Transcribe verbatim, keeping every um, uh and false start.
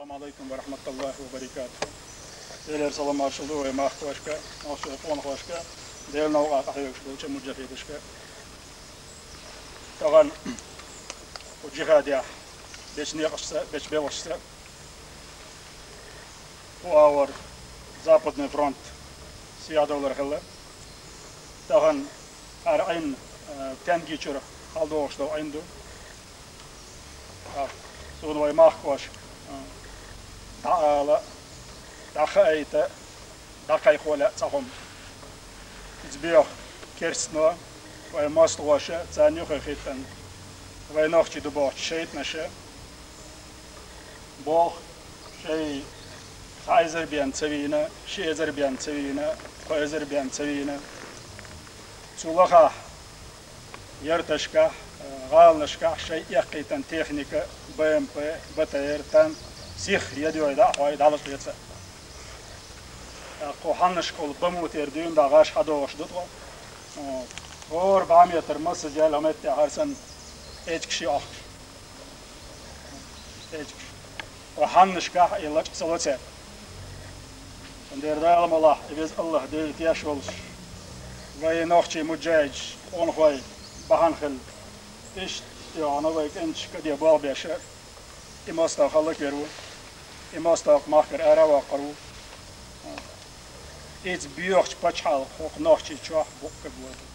Ассаламу Ӏалайкум ва рахьматуллахӀи ва баракатухӀ. Делера салам-маршал ду вай махкошка, нохчий къонахошка, Делан новкъа къахьоьгуш долча муджахӀидашка. Тахан кху джихӀадехь бечу некъашца, бечу белхашца кху агӀор Западный фронт сиядалар хилла. Тахан хӀара Ӏин, а, Тенги чуьра хьалдогӀуш долу Ӏин ду. А, суна вай махкошка, а, дӀаала, дӀахаийта, дӀакхайкхо лаьа цхьа хӀума. Иза боьху керстано, вай мостагӀоша, царна юххе хӀиттина, вай нохчий ду бохучу шайтӀанаша, боху, шайн цхьа эзар бен ца вийна, ши эзар бен ца вийна, кхо эзар бен ца вийна. Цу лахахь ярташкахь, гӀаланашкахь шайн эккхийтина техника, Б М П, Б Т Р, танк, сиха ядой дӀа а хьой, дӀалуш децара. ТӀаккха кху хьаннашкахула бамутера дуьйна дӀа гӀаш хьадогӀуш ду тхо. ХӀора бӀе метр массаза яьлла меттехь хӀара санна эчигаш ю ахча. Эчигаш. Кху хьаннашкахь и лачкъа ца ло цара. Цундела Дала мукъ лахь, и веза АллахӀ девлла теш волуш, вай нохчий муджахӀидаш, къонахой бахьана хилла. Иштта йогӀана вай кӀенташ каде болх беш, и мостагӀа хӀаллаквер ву. И мостагӀа махкара ара а воккхур ву. Иза боьхачу пачхьалкхан хӀокху Нохчийчохь букъ кагбоду.